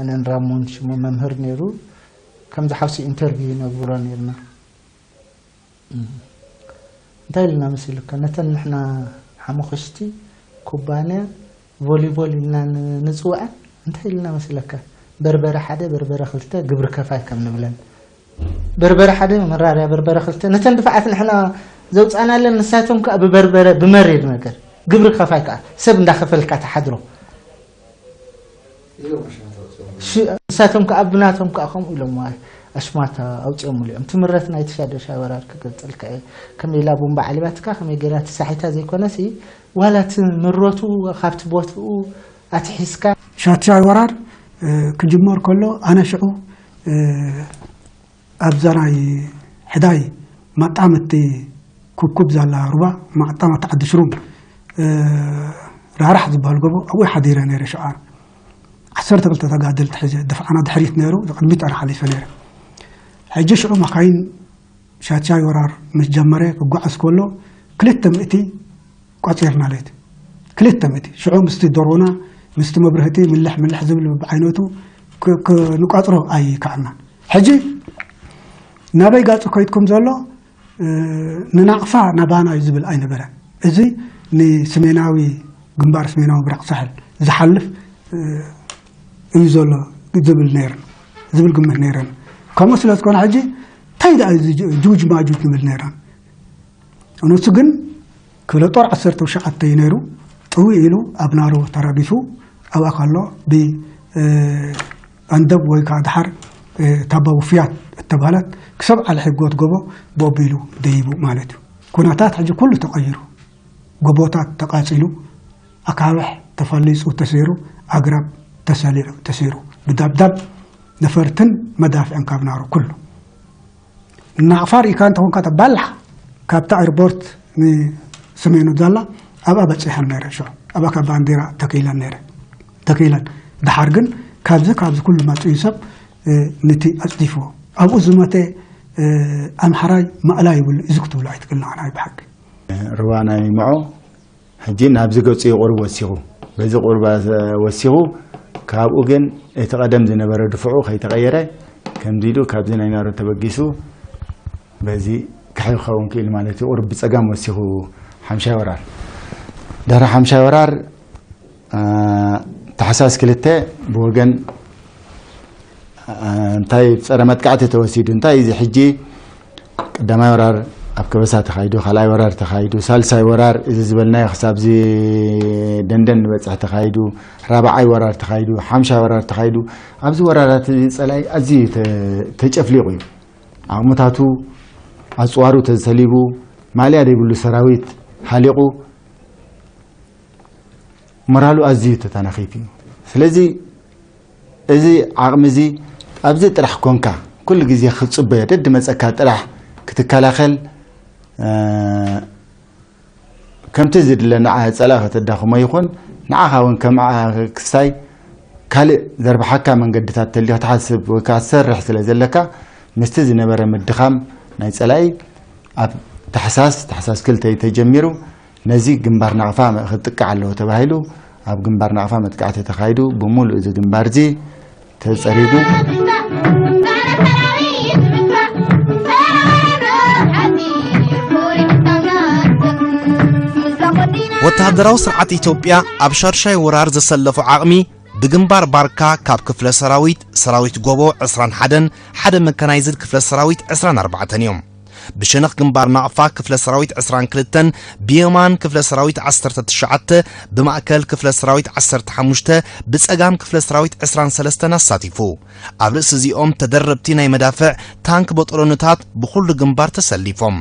ኣነን ራሞን ሽሙ መምህር ነይሩ ከምዚ ሓውሲ ኢንተርቪው ይነግብሮ ነይርና። እንታይ ኢልና መሲሉካ ነተን ንሕና ሓሙኽሽቲ ኩባንያ ቮሊቦል ኢልና ን- ንፅውዐን እንታይ ኢልና መስለካ? በርበረ ሓደ በርበረ ክልተ ግብሪ ከፋይ ከም ንብለን፣ በርበረ ሓደ መመራርያ በርበረ ክልተ፣ ነተን ድፋዓት ንሕና ዘውፃናለን ንሳቶም ከዓ ብበርበረ ብመሪር ነገር ግብሪ ከፋይ ከዓ ሰብ እንዳኸፈልካ ተሓድሮ። ንሳቶም ከዓ ብናቶም ከዓ ከምኡ ኢሎም ኣሽማት ኣውፂኦምሉ እዮም። ትምረት ናይቲ ሻደሻይ ወራር ክገልፀልካ እየ። ከመይ ኢላ ቦምባ ዓሊባትካ ከመይ ገይራ ትሳሒታ ዘይኮነሲ ዋላ እቲ ምረቱ ካብቲ ቦትኡ ኣትሒዝካ። ሻድሻይ ወራር ክጅመር ከሎ ኣነ ሽዑ ኣብዛ ናይ ሕዳይ ማጣመቲ ኩብኩብ ዘላ ሩባ ማጣመቲ ዓዲ ሽሩም ራራሕ ዝበሃል ጎቦ ኣብኡ ሓዲረ ነይረ። ሽዓ ዓሰርተ ክልተ ተጋደልቲ ሒዘ ድፍዓና ድሕሪት ነይሩ፣ ቅድሚት ኣነ ሓሊፈ ነይረ። ሕጂ ሽዑ መካይን ሻቻይ ወራር ምስ ጀመረ ክጓዓዝ ከሎ ክልተ ሚእቲ ቆፂርና ለት ክልተ ሚእቲ ሽዑ ምስቲ ዶሮና ምስቲ መብርህቲ ምልሕ ምልሕ ዝብል ብዓይነቱ ክንቋፅሮ ኣይከኣልናን። ሕጂ ናበይ ጋፁ ከይድኩም ዘሎ ንናቕፋ ናባና እዩ ዝብል ኣይነበረን። እዚ ንሰሜናዊ ግንባር ሰሜናዊ ምብራቕ ሳሕል ዝሓልፍ እዩ ዘሎ ዝብል ነይረን ዝብል ግምት ነይረን። ከምኡ ስለ ዝኾነ ሕጂ እንታይ ደኣ እዚ ጁጅ ማጁጅ ንብል ነይረን። እነሱ ግን ክፍለ ጦር ዓሰርተ ትሽዓተ እዩ ነይሩ። ጥውይ ኢሉ ኣብ ናሮ ተራጊፉ ኣብኣ ከሎ ብኣንደብ ወይ ከዓ ድሓር ታባ ውፍያት እተባህለት ክሰብ ዓሊ ሕጎት ጎቦ ብኦቢሉ ደይቡ ማለት እዩ። ኩነታት ሕጂ ኩሉ ተቐይሩ፣ ጎቦታት ተቃፂሉ፣ ኣካብሕ ተፈሊፁ ተሰይሩ፣ ኣግራብ ተሰሊዑ ተሰይሩ ብዳብዳብ ነፈርትን መዳፍዕን ካብ ናሮ ኩሉ ናቕፋ ርኢካ እንተኾንካ ተባላሕ ካብታ ኤርፖርት ንሰሜኑ ዛላ ኣብኣ በፂሐን ነይረ። ሽዑ ኣብኣ ካብ ባንዲራ ተኪለን ነይረ ተኪለን። ድሓር ግን ካብዚ ካብዚ ኩሉ መፅኡ ሰብ ንቲ ኣፅዲፍዎ ኣብኡ ዝመተ ኣምሓራይ ማእላ ይብሉ እዚ ክትብሉ ኣይትክልና ናይ ብሓቂ። ርባ ናይ ምዖ ሕጂ ናብዚ ገፁ እዩ ቁሩብ ወሲኹ። በዚ ቁሩብ ወሲኹ። ካብኡ ግን እቲ ቀደም ዝነበረ ድፍዑ ከይተቐየረ ከምዚ ኢሉ ካብዚ ናይ ናሮ ተበጊሱ በዚ ክሕል ክኸውን ክእል ማለት እዩ። ቁሩብ ብፀጋም ወሲኹ ሓምሻይ ወራር። ድሕሪ ሓምሻይ ወራር ታሕሳስ ክልተ ብወገን እንታይ ፀረ መጥቃዕቲ ተወሲዱ እንታይ እዚ ሕጂ ቀዳማይ ወራር ኣብ ከበሳ ተኻይዱ፣ ካልኣይ ወራር ተኻይዱ፣ ሳልሳይ ወራር እዚ ዝበልናዮ ክሳብ እዚ ደንደን ንበፅሕ ተኻይዱ፣ ራብዓይ ወራር ተኻይዱ፣ ሓምሻይ ወራር ተኻይዱ። ኣብዚ ወራራት እዚ ፀላኢ ኣዝዩ ተጨፍሊቑ እዩ። ዓቕምታቱ ኣፅዋሩ ተሰሊቡ፣ ማልያ ዘይብሉ ሰራዊት ሃሊቑ፣ ሞራሉ ኣዝዩ ተተናኺፉ እዩ። ስለዚ እዚ ዓቕሚ እዚ ኣብዚ ጥራሕ ኮንካ ኩሉ ግዜ ክትፅበዮ ደድመፀካ ጥራሕ ክትከላኸል ከምቲ ዝድለ ንዓ ፀላኢ ከተዳኽሞ ይኹን ንዓኻ እውን ከም ክስታይ ካልእ ዘርብሓካ መንገድታት ተልዩ ክትሓስብ ወይ ከዓ ትሰርሕ ስለ ዘለካ ምስቲ ዝነበረ ምድኻም ናይ ፀላኢ ኣብ ታሕሳስ ታሕሳስ ክልተ እዩ ተጀሚሩ። ነዚ ግንባር ናቕፋ ክጥቃዕ ኣለዎ ተባሂሉ ኣብ ግንባር ናቕፋ መጥቃዕቲ ተኻይዱ ብምሉእ እዚ ግንባር እዚ ተፀሪጉ። ወተሃደራዊ ስርዓት ኢትዮጵያ ኣብ ሻድሻይ ወራር ዘሰለፎ ዓቕሚ ብግንባር ባርካ ካብ ክፍለ ሰራዊት ሰራዊት ጎቦ ዕስራን ሓደን ሓደ መካናይዝድ ክፍለ ሰራዊት ዕስራን ኣርባዕተን እዮም። ብሸነኽ ግንባር ናቕፋ ክፍለ ሰራዊት ዕስራን ክልተን ብየማን ክፍለ ሰራዊት ዓሰርተ ትሽዓተ ብማእከል ክፍለ ሰራዊት ዓሰርተ ሓሙሽተ ብጸጋም ክፍለ ሰራዊት ዕስራን ሰለስተን ኣሳቲፉ። ኣብ ርእሲ እዚኦም ተደረብቲ ናይ መዳፍዕ ታንክ በጦሎንታት ብኹሉ ግንባር ተሰሊፎም።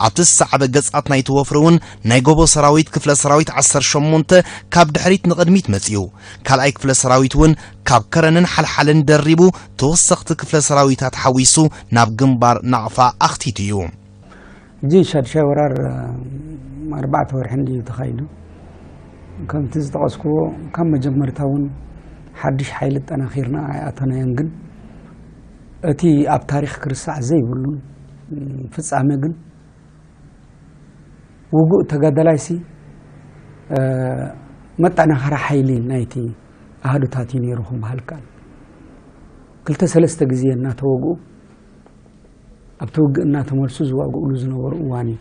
ኣብቲ ዝሰዓበ ገጻት ናይቲ ወፍሪ እውን ናይ ጎቦ ሰራዊት ክፍለ ሰራዊት ዓሰርተ ሸሞንተ ካብ ድሕሪት ንቕድሚት መጺኡ። ካልኣይ ክፍለ ሰራዊት እውን ካብ ከረንን ሓልሓልን ደሪቡ ተወሰኽቲ ክፍለ ሰራዊታት ሓዊሱ ናብ ግንባር ናቕፋ ኣኽቲቱ እዩ። ሕጂ ሻድሻይ ወራር ኣርባዕተ ወርሒ እንድዩ ተኻይዱ። ከምቲ ዝጠቐስክዎ ካብ መጀመርታ እውን ሓድሽ ሓይሊ ኣጠናኺርና ኣይኣተናዮን፣ ግን እቲ ኣብ ታሪኽ ክርስዕ ዘይብሉን ፍጻሜ ግን ውጉእ ተጋዳላይሲ መጠናኸሪ ሓይሊ ናይቲ ኣሃዱታት እዩ ነይሩ ክበሃል ይከኣል። ክልተ ሰለስተ ግዜ እናተወግኡ ኣብቲ ውግእ እናተመልሱ ዝዋግኡሉ ዝነበሩ እዋን እዩ።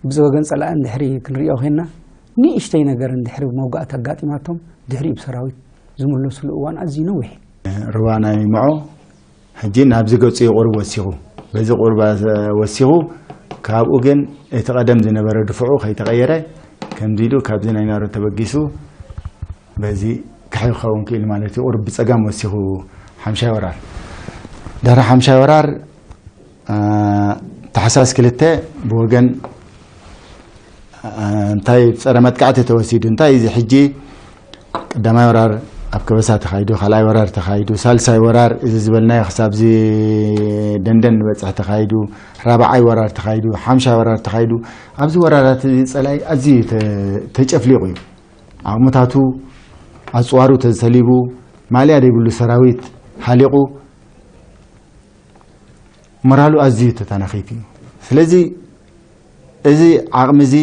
ብዝወገን ፀላኢ እንድሕሪ ክንሪኦ ኮይንና ንእሽተይ ነገር እንድሕሪ መውጋእቲ ኣጋጢማቶም ድሕሪኡ ብሰራዊት ዝምለስሉ እዋን ኣዝዩ ነዊሕ እዩ። ሩባ ናይ ምዖ ሕጂ ናብዚ ገጹ እዩ ቁሩብ ወሲኹ። በዚ ቁሩብ ወሲኹ፣ ካብኡ ግን እቲ ቀደም ዝነበረ ድፍዑ ከይተቐየረ ከምዚ ኢሉ ካብዚ ናይ ናሮ ተበጊሱ በዚ ክሕል ክኸውን ክእል ማለት እዩ። ቁሩብ ብጸጋም ወሲኹ ሓምሻይ ወራር። ድሕሪ ሓምሻይ ወራር ታሕሳስ ክልተ ብወገን እንታይ ጸረ መጥቃዕቲ ተወሲዱ እንታይ እዚ ሕጂ ቀዳማይ ወራር ኣብ ከበሳ ተኻይዱ፣ ካልኣይ ወራር ተኻይዱ፣ ሳልሳይ ወራር እዚ ዝበልናዮ ክሳብ እዚ ደንደን ንበጽሕ ተኻይዱ፣ ራብዓይ ወራር ተኻይዱ፣ ሓምሻይ ወራር ተኻይዱ። ኣብዚ ወራራት እዚ ጸላኢ ኣዝዩ ተጨፍሊቑ እዩ። ዓቕምታቱ ኣጽዋሩ ተሰሊቡ፣ ማልያ ዘይብሉ ሰራዊት ሃሊቑ፣ ሞራሉ ኣዝዩ ተተናኺቱ እዩ። ስለዚ እዚ ዓቕሚ እዚ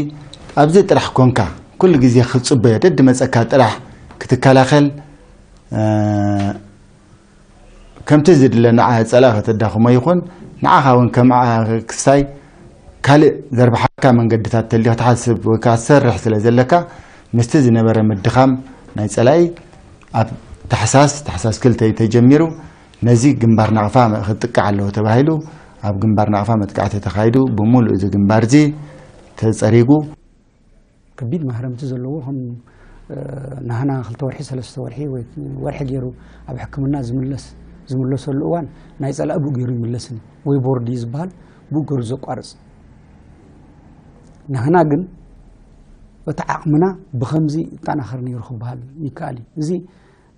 ኣብዚ ጥራሕ ኮንካ ኩሉ ግዜ ክትጽበዮ ደድመጸካ ጥራሕ ክትከላኸል ከምቲ ዝድለ ንዓ ጸላኢ ከተዳኽሞ ይኹን ንዓኻ እውን ከም ክስታይ ካልእ ዘርብሓካ መንገድታት ተልዮ ክትሓስብ ወይ ከዓ ትሰርሕ ስለ ዘለካ ምስቲ ዝነበረ ምድኻም ናይ ጸላኢ ኣብ ታሕሳስ ታሕሳስ ክልተ እዩ ተጀሚሩ። ነዚ ግንባር ናቕፋ ክጥቃዕ ኣለዎ ተባሂሉ ኣብ ግንባር ናቕፋ መጥቃዕቲ ተኻይዱ ብምሉእ እዚ ግንባር እዚ ተጸሪጉ። ከቢድ ማህረምቲ ዘለዎ ከም ናህና ክልተ ወርሒ ሰለስተ ወርሒ ወይ ወርሒ ገይሩ ኣብ ሕክምና ዝምለስ ዝምለሰሉ እዋን ናይ ጸላኢ ብኡ ገይሩ ይምለስን ወይ ቦርድ እዩ ዝበሃል ብኡ ገይሩ ዘቋርጽ። ናህና ግን እቲ ዓቕምና ብኸምዚ ይጠናኸር ነይሩ ክበሃል ይከኣል እዩ። እዚ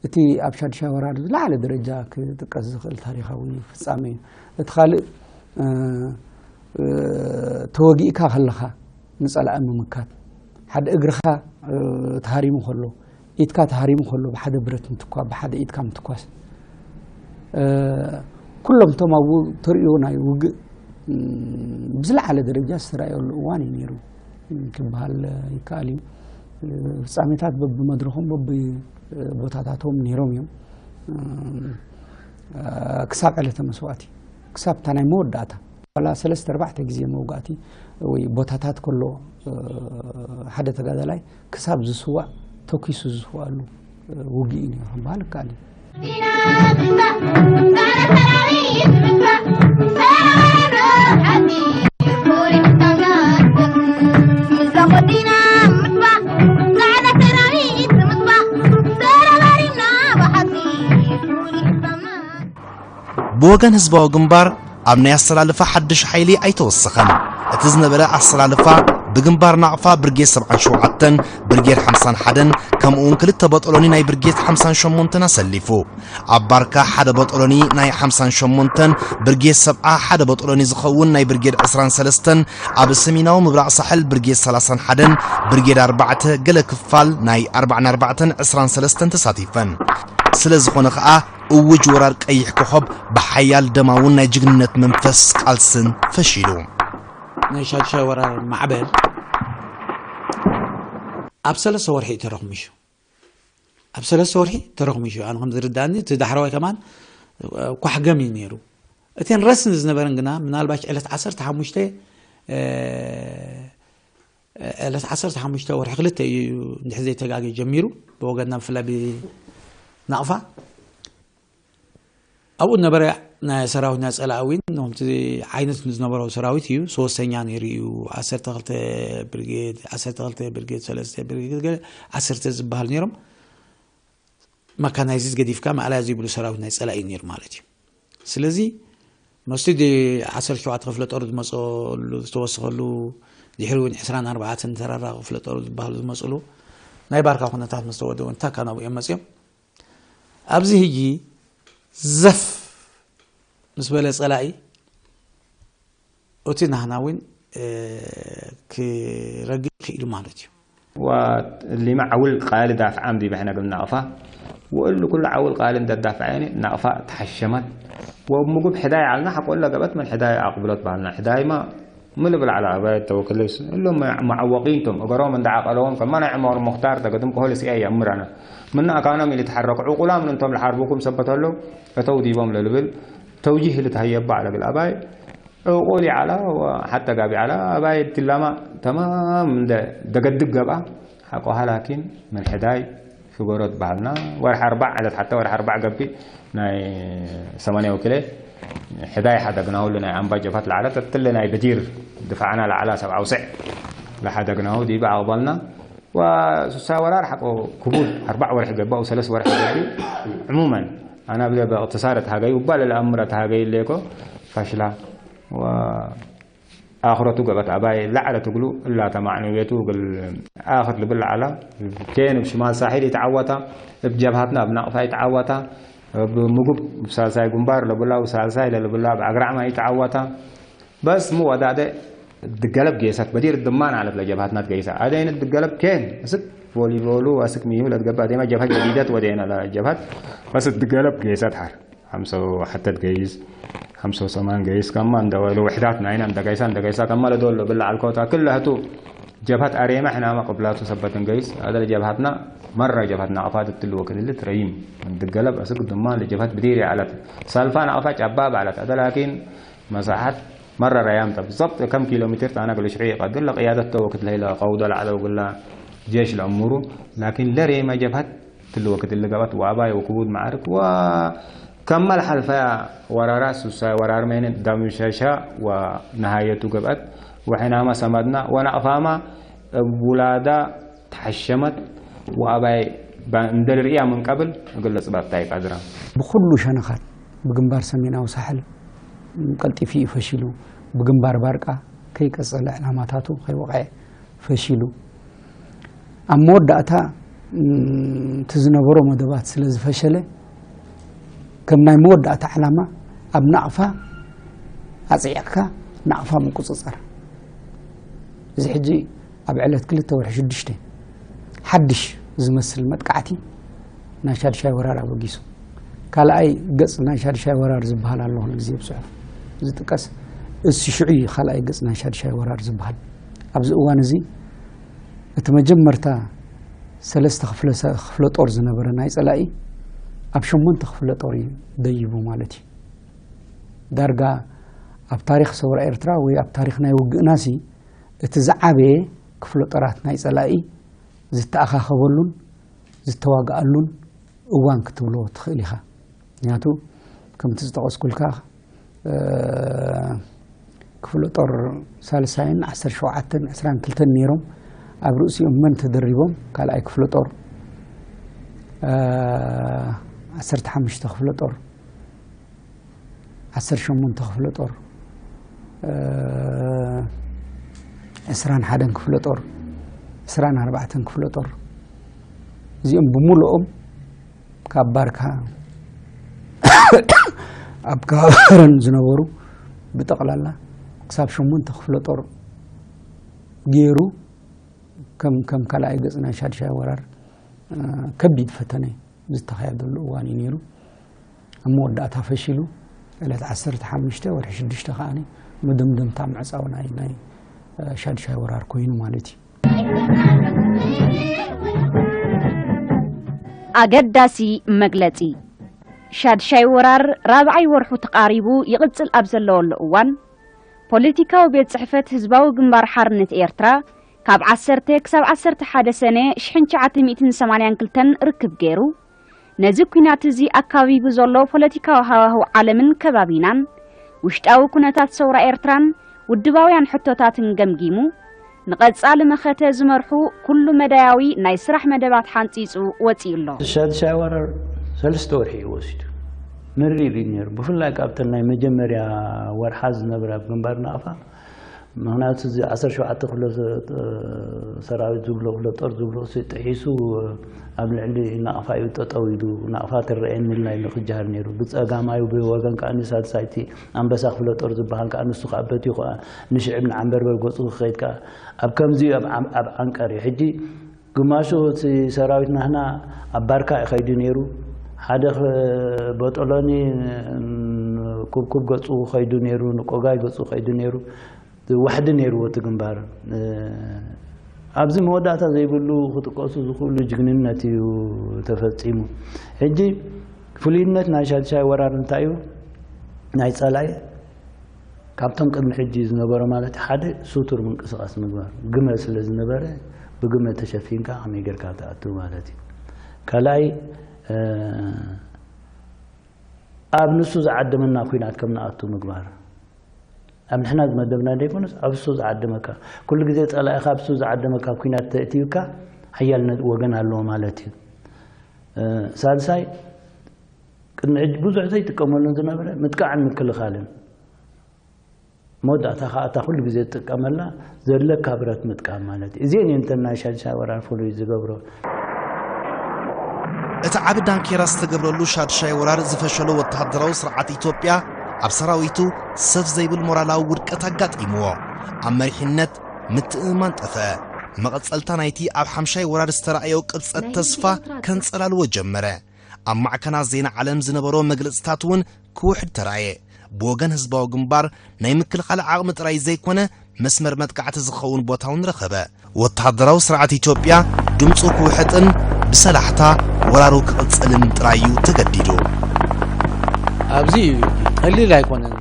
እቲ ኣብ ሻድሻይ ወራር ዝለዓለ ደረጃ ክጥቀስ ዝኽእል ታሪኻዊ ፍጻመ እዩ። እቲ ካልእ ተወጊእካ ከለኻ ንጸላኢ ምምካት፣ ሓደ እግርኻ ተሃሪሙ ከሎ፣ ኢድካ ተሃሪሙ ከሎ ብሓደ ብረት ምትኳ፣ ብሓደ ኢድካ ምትኳስ፣ ኩሎም እቶም ኣብኡ ተርእዮ ናይ ውግእ ብዝለዓለ ደረጃ ዝተራእየሉ እዋን እዩ ነይሩ ክበሃል ይከኣል እዩ። ፍጻሜታት በብመድረኹም በብቦታታቶም ነይሮም እዮም። ክሳብ ዕለተ መስዋእቲ ክሳብ እታ ናይ መወዳእታ ዋላ ሰለስተ ኣርባዕተ ግዜ መውጋእቲ ወይ ቦታታት ከሎ ሓደ ተጋዳላይ ክሳብ ዝስዋእ ተኲሱ ዝስዋእሉ ውግእ እዩ ነይሩ ክበሃል ይከኣል እዩ። ብወገን ህዝባዊ ግንባር ኣብ ናይ ኣሰላልፋ ሓድሽ ሓይሊ ኣይተወሰኸን። እቲ ዝነበረ ኣሰላልፋ ብግንባር ናቕፋ ብርጌድ ሰብዓን ሸውዓተን ብርጌድ ሓምሳን ሓደን ከምኡውን ክልተ በጠሎኒ ናይ ብርጌድ ሓምሳን ሸሞንተን ኣሰሊፉ። ኣብ ባርካ ሓደ በጠሎኒ ናይ ሓምሳን ሸሞንተን ብርጌድ ሰብዓ ሓደ በጠሎኒ ዝኸውን ናይ ብርጌድ ዕስራን ሰለስተን ኣብ ሰሜናዊ ምብራቕ ሳሕል ብርጌድ ሰላሳን ሓደን ብርጌድ ኣርባዕተ ገለ ክፋል ናይ ኣርባዓን ኣርባዕተን ዕስራን ሰለስተን ተሳቲፈን። ስለ ዝኾነ ኸኣ እውጅ ወራር ቀይሕ ኮኸብ ብሓያል ደማውን ናይ ጅግንነት መንፈስ ቃልስን ፈሺሉ። ናይ ሻድሻይ ወራር ማዕበል ኣብ ሰለስተ ወርሒ እዩ ተረኽሚሹ። ኣብ ሰለስተ ወርሒ ተረኽሚሹ። ኣነ ከም ዝርዳእኒ እቲ ዳሕረዋይ ከማን ኳሕገም እዩ ነይሩ። እተን ረስኒ ዝነበረን ግና ምናልባሽ ዕለት ዓሰርተ ሓሙሽተ ዕለት ዓሰርተ ሓሙሽተ ወርሒ ክልተ እዩ እንድሕር ዘይተጋገ ጀሚሩ ብወገንና ብፍላይ ብናቕፋ ኣብኡ ነበረ ናይ ሰራዊት ናይ ጸላኢ እውን ነቲ ዓይነት ዝነበሮ ሰራዊት እዩ። ሶስተኛ ነይሩ እዩ። ዓሰርተ ክልተ ብርጌድ፣ ዓሰርተ ክልተ ብርጌድ፣ ሰለስተ ብርጌድ፣ ገለ ዓሰርተ ዝበሃል ነይሮም። መካናይዝድ ገዲፍካ ማእለያ ዘይብሉ ሰራዊት ናይ ጸላኢ እዩ ነይሩ ማለት እዩ። ስለዚ መስቲ ዓሰርተ ሸውዓተ ክፍለ ጦር ዝመፀሉ ዝተወሰኸሉ ድሕሪ እውን ዕስራን ኣርባዕተን ተራራ ክፍለ ጦር ዝበሃሉ ዝመፅሉ ናይ ባርካ ኩነታት ምስ ተወደቡ እንታካ ናብኡ እዮም መፅዮም። ኣብዚ ሕጂ ዘፍ ምስ በለ ጸላኢ እቲ ናህና እውን ክረግእ ክኢሉ ማለት እዩ። ولما عول قال دافع عن ذي بحنا قلنا ناقفة وقال له كل عول قال انت دافع يعني ناقفة تحشمت ومقب حداية على نحق ولا قبت من حداية أقبلت بعلنا حداية ما ምን ብል ዓላ ኣባይ ተወክልስ እሎም መዓወቒ እንቶም እገሮም እንዳዓቐለዎም ከም ማና ዕመር ሙኽታር ተገድም ከሆልስ እያ የእምረና ምና ኣካኖም ኢልትሓረኩ ዕቑላም ንንቶም ልሓርቡኩም ሰበተሎ እተው ዲቦም ለልብል ተውጂህ ልትሃየባ ዓለ ግል ኣባይ ዕቑል ይዓላ ሓተ ጋቢ ዓላ ኣባይ ትላማ ተማም እንደ ደገድግ ገብኣ ሓቆ ሃላኪን ምን ሕዳይ ፍገሮ ትበሃልና ወርሒ ኣርባዕ ዕለት ሓታ ወርሒ ኣርባዕ ገቢ ናይ ሰማንያዊ ክለ ሕዳይ ሓደግናሁሉ ናይ ኣምባ ጀብሃት ለዓለት እትለ ናይ በዲር ድፋዕና ለዓላ ሰብ ኣውስዕ ለሓደግናሁ ዲበ ኣቕባልና ወሱሳ ወራር ሓቆ ክቡድ ኣርባዕ ወርሒ ገባ ሰለስት ወርሒ ገቢ ዕሙመን ኣና ብደ በእቅትሳር ተሃገዩ እባ ለለኣምረ ተሃገዩ ሌኮ ፋሽላ ኣኽረቱ ገበት ኣባይ ላዕለ ትግሉ እላ ተማዕንቤቱ ግል ኣኽር ልብል ዓላ ኬን ብ ሽማል ሳሒል ይተዓወታ ብ ጀብሃትና ብ ናቕፋ ይተዓወታ ብ ምጉብ ብ ሳልሳይ ግንባር ለብላ ብ ሳልሳይ ለልብላ ብ ኣግራዕማ ይተዓወታ በስ ምወዳደ ድገለብ ጌሰት በዲር ድማ ናለት ለጀብሃትና ትገይሳ ኣደይን ድገለብ ኬን እስክ ቮሊቦሉ ኣስክ ሚሁ ለትገባ ደማ ጀብሃት ጀዲደት ወደየና ለጀብሃት በስ ድገለብ ጌሰት ሓር ሓምሶ ሓተት ገይስ ሓምሶ ሰማን ገይስ ከማ እንደወሉ ውሕዳት ናይና እንደገይሳ እንደገይሳ ከማ ለዶሎ ብላ ኣልኮታ ክለ ህቱ ጀብሃት ኣሬማ ሕናማ ቅብላቱ ሰበትን ገይስ ኣደለ ጀብሃትና መራ ጀብሃት ናቕፋት እትልዎ ክልልት ረይም እንድገለብ ኣስግ ድማ ለጀብሃት ብዲር ያዕለት ሳልፋ ናቕፋ ጫባ ባዕለት ኣደ ላኪን መሳሓት መራ ረያምታ ብዛብጥ ከም ኪሎ ሜትር ጣና ግልሽዑ ይቐድር ለቅያደት ተወክት ለይለ ቀውዶ ለዓለ ወግላ ጀሽ ለእሙሩ ላኪን ለሬማ ጀብሃት ትልወ ክትልገባት ወአባይ ወክቡድ ማዕርክ ወ ከመል ሐልፈያ ወራራ ሱሳይ ወራር መይነ ዳምሸሻ ወነሃየቱ ገብአት ወሕናማ ሰማድና ወናቅፋማ እብ ውላዳ ተሐሸመት ወአባይ እንደ ልርእያ ምን ቀብል እግል ለጽባብታ ይቃድራ። ብኹሉ ሸነኻት ብግንባር ሰሜናዊ ሳሕል ቀልጢፉ እዩ ፈሺሉ። ብግንባር ባርቃ ከይቀጸለ ዕላማታቱ ከይወቕዐ ፈሺሉ። ኣብ መወዳእታ እቲ ዝነበሮ መደባት ስለ ዝፈሸለ ከም ናይ መወዳእታ ዕላማ ኣብ ናቕፋ ኣጽዒቕካ ናቕፋ ምቁጽጻር። እዚ ሕጂ ኣብ ዕለት ክልተ ወርሒ ሽዱሽተ ሓድሽ ዝመስል መጥቃዕቲ ናይ ሻድሻይ ወራር ኣበጊሱ። ካልኣይ ገጽ ናይ ሻድሻይ ወራር ዝበሃል ኣሎ፣ ኩሉ ግዜ ብጽሑፍ ዝጥቀስ እሱ ሽዑ እዩ። ካልኣይ ገጽ ናይ ሻድሻይ ወራር ዝበሃል ኣብዚ እዋን እዚ እቲ መጀመርታ ሰለስተ ክፍለ ሰ-፣ ክፍለ ጦር ዝነበረ ናይ ጸላኢ ኣብ ሸሞንተ ክፍለ ጦር እዩ ደይቡ ማለት እዩ። ዳርጋ ኣብ ታሪኽ ሰውራ ኤርትራ ወይ ኣብ ታሪኽ ናይ ውግእናሲ እቲ ዝዓበየ ክፍለ ጦራት ናይ ጸላኢ ዝተኣኻኸበሉን ዝተዋግኣሉን እዋን ክትብሎ ትኽእል ኢኻ። ምክንያቱ ከምቲ ዝጠቐስኩልካ፣ እ፣ ክፍለ ጦር ሳልሳይን ዓሰርተ ሸውዓተን ዕስራን ክልተን ነይሮም። ኣብ ርእሲኦም መን ተደሪቦም? ካልኣይ ክፍለ ጦር፣ እ፣ ዓሰርተ ሓሙሽተ ክፍለ ጦር፣ ዓሰርተ ሸሞንተ ክፍለ ጦር፣ እ፣ ዕስራን ሓደን ክፍለ ጦር፣ ዕስራን ኣርባዕተን ክፍለ ጦር፣ እዚኦም ብምሉኦም ካብ ባርካ ኣብ ከባቢ ከረን ዝነበሩ ብጠቕላላ ክሳብ ሸሞንተ ክፍለ ጦር ገይሩ ከም፣ ከም ካልኣይ ገጽ ናይ ሻድሻይ ወራር፣ እ፣ ከቢድ ፈተነ ዝተኻየደሉ እዋን እዩ ነይሩ። ኣብ መወዳእታ ፈሺሉ ዕለት ዓሰርተ ሓሙሽተ ወርሒ ሽዱሽተ ከኣ መደምደምታ ምዕጻው ናይ፣ ናይ፣ እ፣ ሻድሻይ ወራር ኮይኑ ማለት እዩ። ኣገዳሲ መግለጺ። ሻድሻይ ወራር ራብዓይ ወርሑ ተቓሪቡ ይቕጽል ኣብ ዘለወሉ እዋን፣ ፖለቲካዊ ቤት ጽሕፈት ህዝባዊ ግንባር ሓርነት ኤርትራ ካብ ዓሰርተ ክሳብ ዓሰርተ ሓደ ሰነ ሽሕን ትሽዓተ ሚእትን ሰማንያን ክልተን ርክብ ገይሩ፣ ነዚ ኲናት እዚ ኣካቢቡ ዘሎ ፖለቲካዊ ሃዋህው ዓለምን ከባቢናን፣ ውሽጣዊ ኩነታት ሰውራ ኤርትራን ውድባውያን ሕቶታትን ገምጊሙ፣ ንቐጻሊ መኸተ ዝመርሑ ኩሉ መዳያዊ ናይ ስራሕ መደባት ሓንጺጹ ወጺኡ ኣሎ። ሻድሻይ ወራር ሰለስተ ወርሒ እዩ ወሲዱ። መሪር እዩ ነይሩ። ብፍላይ ካብተን ናይ መጀመርያ ወርሓ ዝነበረ ኣብ ግንባር ናቕፋ፣ ምኽንያቱ እዚ ዓሰርተ ሸውዓተ ክፍለ ሰ-፣ ሰራዊት ዝብሎ፣ ክፍለ ጦር ዝብሎ፣ እሱ ጥሒሱ ኣብ ልዕሊ ናቕፋ እዩ ጠጠው ኢሉ፣ ናቕፋ ትረአየኒ ኢልና እዩ ክጀሃር ነይሩ። ብጸጋማዩ ብወገን ከኣ ሳልሳይቲ ኣንበሳ ክፍለ ጦር ዝበሃል ከኣ ንሱ ከኣ በትዩ ከኣ ንሽዕብ ንዓንበርበር ገጹ ክኸይድ ከኣ ኣብ ከምዚ ኣብ ዓም-፣ ኣብ ዓንቀር እዩ። ሕጂ ግማሹ እቲ ሰራዊት ናህና ኣብ ባርካ እዩ ከይዱ ነይሩ። ሓደ ኽ-፣ ቦጦሎኒ ን-፣ ኩብኩብ ገጹ ከይዱ ነይሩ፣ ንቆጋይ ገጹ ከይዱ ነይሩ። ዋሕዲ ነይርዎ እቲ ግንባር። እ፣ ኣብዚ መወዳእታ ዘይብሉ ክጥቀሱ ዝኽእሉ ጅግንነት እዩ ተፈጺሙ። ሕጂ ፍሉይነት ናይ ሻድሻይ ወራር እንታይ እዩ? ናይ ጸላኢ ካብቶም ቅድሚ ሕጂ ዝነበሮ ማለት ሓደ ስቱር ምንቅስቓስ ምግባር። ግመ ስለ ዝነበረ ብግመ ተሸፊንካ ከመይ ጌርካ ትኣቱ ማለት እዩ። ካልኣይ፣ እ፣ ኣብ ንሱ ዝዓደመና ኲናት ከም ንኣቱ ምግባር። ኣብ ንሕና ዝመደብና ዘይኮነስ ኣብ እሱ ዝዓደመካ፣ ኩሉ ግዜ ጸላኢኻ ኣብ እሱ ዝዓደመካ ኲናት ተእትዩካ ሓያል ነ-፣ ወገን ኣለዎ ማለት እዩ። እ፣ ሳልሳይ፣ ቅድሚ ሕጂ ብዙሕ ዘይጥቀመሉን ዝነበረ ምጥቃዕን ምክልኻልን። መወዳእታ ኸዓ እታ ኩሉ ግዜ ትጥቀመላ ዘለካ ብረት ምጥቃም ማለት እዩ። እዚአን እየን እተን ናይ ሻድሻይ ወራር ፍሉይ ዝገብሮ። እቲ ዓቢ ዳንኬራ ዝተገብረሉ ሻድሻይ ወራር ዝፈሸሎ ወተሃደራዊ ስርዓት ኢትዮጵያ ኣብ ሰራዊቱ ሰፍ ዘይብል ሞራላዊ ውድቀት ኣጋጢምዎ። ኣብ መሪሕነት ምትእምማን ጠፍአ። መቐጸልታ ናይቲ ኣብ ሓምሻይ ወራር ዝተራእዮ ቅብጸት ተስፋ ከንጸላልዎ ጀመረ። ኣብ ማዕከናት ዜና ዓለም ዝነበሮ መግለጽታት እውን ክውሕድ ተራእየ። ብወገን ህዝባዊ ግንባር ናይ ምክልኻል ዓቕሚ ጥራይ ዘይኮነ መስመር መጥቃዕቲ ዝኸውን ቦታ እውን ረኸበ። ወተሃደራዊ ስርዓት ኢትዮጵያ ድምፁ ክውሕጥን ብሰላሕታ ወራሩ ክቕጽልን ጥራይ እዩ ተገዲዱ። ኣብዚ ቀሊል ኣይኮነን።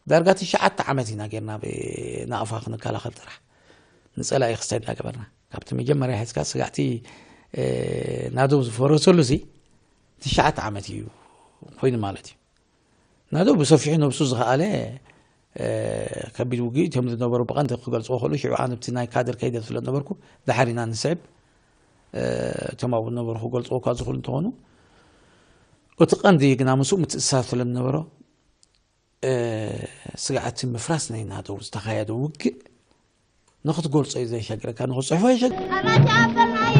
ዳርጋ ትሽዓተ ዓመት ኢና ጌርና ብናቕፋ ክንከላኸል ጥራሕ ንፀላኢ ክስተ እናገበርና ካብቲ መጀመርያ ሒዝካ ስጋዕቲ ናደው ዝፈረሰሉ ሲ ትሽዓተ ዓመት እዩ ኮይኑ ማለት እዩ። ናደው ብሰፊሑ ነብሱ ዝኸኣለ ከቢድ ውግእ እቶም ዝነበሩ ብቐንዲ ክገልፅዎ ክእሉ ሽዑ ኣነ ብቲ ናይ ካድር ከይደ ስለ ነበርኩ ድሓር ኢና ንስዕብ እቶም ኣብኡ ዝነበሩ ክገልፅዎ እኳ ዝኽእሉ እንትኾኑ እቲ ቀንዲ ግና ምስኡ ምትእስሳር ስለ ዝነበሮ ስግዓት ምፍራስ ናይ ናደው ዝተኻየደ ውግእ ንኽትገልጾ እዩ ዘሸግረካ፣ ንኽትጽሕፎ የሸግር።